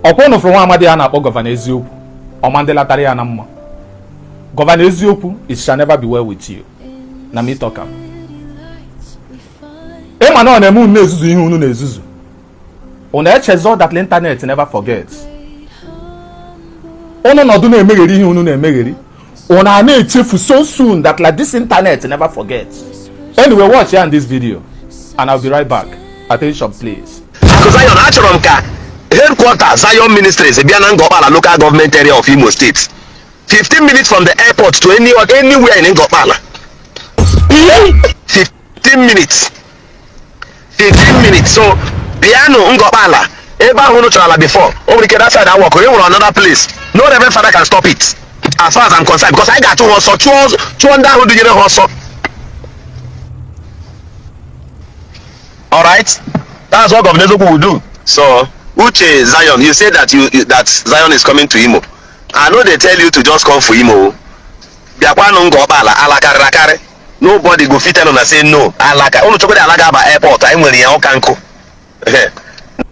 Ọkwa ụnụ fụrụ nwa amadi a na-akpọ Gọvanọ Eziokwu, ọma ndị latara ya na mma. Gọvanọ Eziokwu, it shall never be well with you. Na me talk am. Ịma na ọ na-eme unu na-ezuzu ihe unu na-ezuzu, unu echezọ that the internet never forgets. Unu nọdụ na-emegheri ihe unu na-emegheri, unu a na-echefu so soon that like this internet never forgets. Anyway, watch ya in this video and I'll be right back. Attention, please. Akụ Zion, achọrọ m ka headquarter Zion Ministries bịa na Ngọkpala Local Government Area of Imo State, 15 minutes from the airport to anywhere in Ngọkpala. 15 minutes, 15 minutes. So bịanụ Ngọkpala ebe ahụ unu chọrọ ala before. O nwere ike that side awọkụ e nwere another place. No reverend father can stop it as far as I'm concerned, because anyị ga-achụ ha ọsọ, chụọ chụọ ndị ahụ dunyere ha ọsọ. Alright, that's what Governor Eziokwu will do. So Uche Zion, you say that that Zion is coming to Imo. I no dey tell you to just come for Imo. Bịakwanụ Ngọkpala, ala karịrị akarị. Nobody go fit tell una say no. Ala ka unu chọkwara ala ga-aba airport, anyị nwere ya ọka nkụ.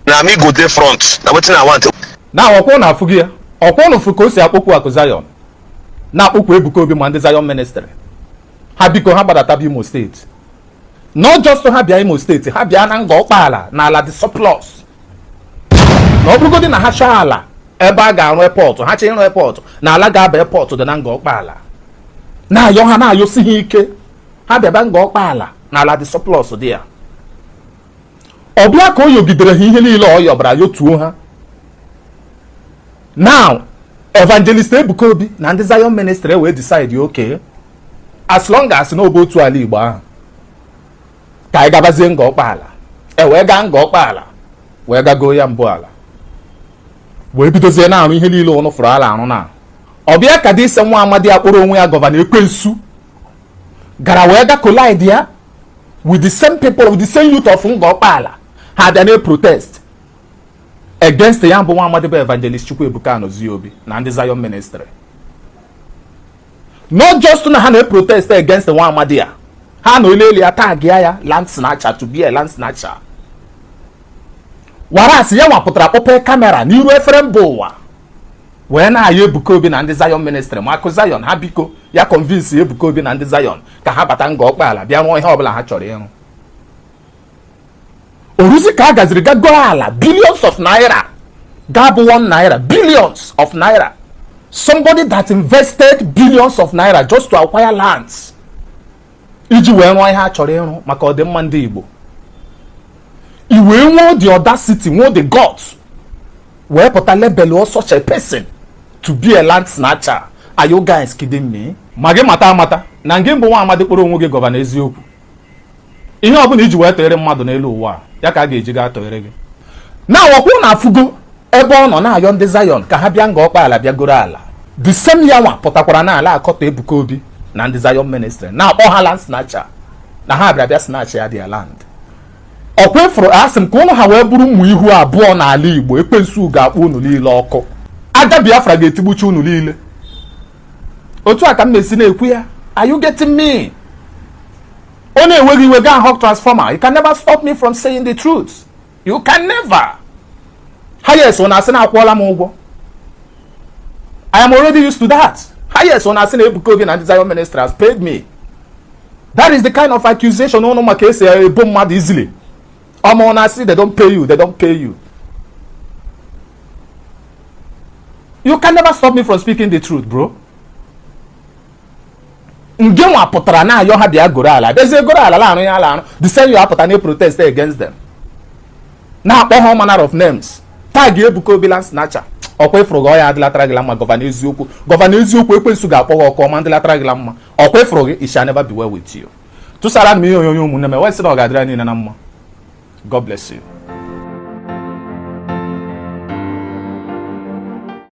Na me go dey front. Na wetin I want. Na ọkwa ụnụ afụghị ya, ọkwa ụnụ fụ ka o si akpọkwu Akụ Zion, na-akpọkwu Ebuka Obi ma ndị Zion Ministry ha, biko ha gbadataba Imo Steeti. Not just ha bịa Imo Steeti, ha bịa na Ngọ Ọkpala na ala dị surplus, na ọ bụrụgodị na ha chọọ ala ebe a ga-arụ airport, ha chọọ ịrụ airport, na ala ga-aba airport dị na Ngọ Ọkpala. Na-ayọ ha, na-ayọsi ha ike, ha bịaba Ngọ Ọkpala na ala dị surplus dị ya. Ọ bịa ka o yogidere ha ihe niile ọ yọbara yotuo ha. Now Evangelist Ebuka Obi na ndị Zion Ministry wee decide, okay, as long as na obe otu ala Igbo ahụ, ka anyị gabazie Ngọ Ọkpala. E wee gaa Ngọ Ọkpala, wee gago ya mbụ ala, wee bidozie na-arụ ihe niile ụnụ fụrụ ala arụ. Na ọbịa ka dị ise nwa amadi akpọrọ onwe ya Gọvanọ Ekwensu gara wee ga collide ya with the same people, with the same youth of Ngọ Ọkpala. Ha bịa na protest against ya bụ nwa amadi bụ Evangelist Chukwuebuka Anozie Obi na ndị Zion Ministry. Not just na ha na-protest against nwa amadi a, ha na elu ya tag ya ya land snatcher, to be a land snatcher, whereas ya nwapụtara kpọpe kamera n'iru efere mba ụwa wee na-ayọ Ebuka Obi na ndị Zion Ministry ma Akụ Zion ha, biko ya convince Ebuka Obi na ndị Zion ka ha bata Ngọ Ọkpala bịa rụọ ihe ọbụla ha chọrọ ịrụ. Oruzi ka a gaziri gago ala billions of naira, ga-abụ 1 naira, billions of naira. Somebody that invested billions of naira just to acquire lands iji wee rụọ ihe a chọrọ ịrụ maka ọdịmma ndị Igbo, i wee nwee the audacity, nwee the guts, wee pụta label such a person to be a land snatcher. Are you guys kidding me? Ma gị mata amata na ngị mbụ nwa amadi kpọrọ onwe gị Gọvanọ Eziokwu, ihe ọbụla iji wee tọghere mmadụ n'elu ụwa ya ka a ga-eji gaa tọghere gị. Na ọkwụ na afụgo ebe ọ nọ na-ayọ ndị Zion ka ha bịa Ngọ Ọkpala bịa goro ala, the same yanwa pụtakwara n'ala akọtọ Ebuka Obi na ndị Zion Ministry, na-akpọ ha land snatcher, na ha bịara bịa snatch ya their land. Ọkwa ịfụrụ, asị m ka ụnụ ha wee bụrụ ụmụ ihu abụọ n'ala Igbo. Ekwensu ga-akpọ unu niile ọkụ, aja Biafra ga-etigbuchi unu niile. Otu a ka m na-esi na-ekwu ya. Are you getting me? Onye enweghị iwe gaa hug transformer. You can never stop me from saying the truth. You can never. Highest, ọ na-asị na akwụọla m ụgwọ. I am already used to that. Highest, ọ na-asị na Ebuka Obi na ndị Zion Ministry has paid me. That is the kind of accusation ụnụ maka esi ebo mmadụ easily. Ọma, ọ na-asị they don't pay you, they don't pay you. You can never stop me from speaking the truth, bro. Nge nwa pụtara na-ayọ ha bịa goro ala, bịazie goro ala la arụ ya ala arụ, the same you apụta na protest against them, na-akpọ ha all manner of names, tag Ebuka Obi land snatcher. Ọkwa ịfụrụ gị, ọ ya adịlatara gị la mma. Gọvanọ Eziokwu, Gọvanọ Eziokwu, ekwensu ga-akpọ gị ọkụ, ọma ndịlatara gị la mma. Ọkwa ịfụrụ gị, it shall never be well with you. Tụsara m ihe onyonyo, ụmụnne m. Ewesị na ọ ga-adịrị niile na mma. God bless you.